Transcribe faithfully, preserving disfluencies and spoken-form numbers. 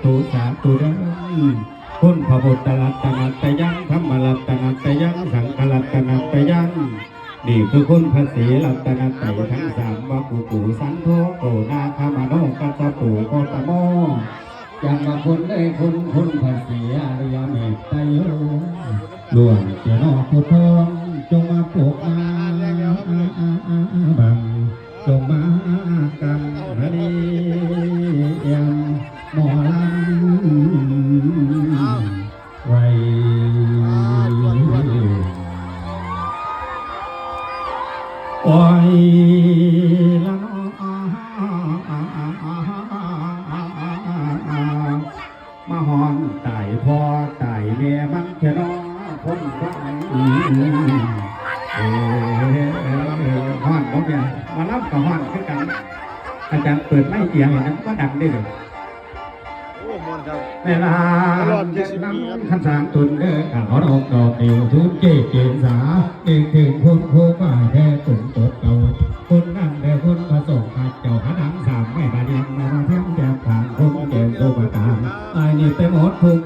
ธุ สาธุเด้อ คุณพระพุทธรัตนตรัยยัง ธรรมรัตนตรัยยัง สังฆรัตนตรัยยัง นี่คือคุณพระศรีรัตนตรัยทั้งสาม ว่าปูปูสันโธ โกนาคามโน กัสสปูโคตโม ยังมาคุณเลยคุณ คุณพระศรีอริยเมตไตรโย ล้วนเจ้าน้อผู้ทอง จงมาปกมาบัง จงมากำเรียงหมอลำไว้ โอ้ยละเนาะ มาฮ้อนตายพ่อตายแม่มันแท้เนาะ คนบ้า เออ ฮ้อนบ่แม่น มาลำก็ฮ้อนคือกัน อาจารย์เปิดไมค์เอียงให้มันบ่ดังเด้อ โอ้ ม่วนครับ เวลา ตลอดเจ็ดสิบปีครับ คันสามตนเด้อ ข้าขอร้องดอกเดียว ทุกเจเจนสา เอกถึงคนโคบ้าแท้ตนตดเก่า คนนั้นแหละคนประสงค์ข้าเจ้าหาหนังสามไม่มาเลี้ยงมามาเทียมแจมทางคนแจมโตมาตาม ไอ้นี่ไปหมดทุก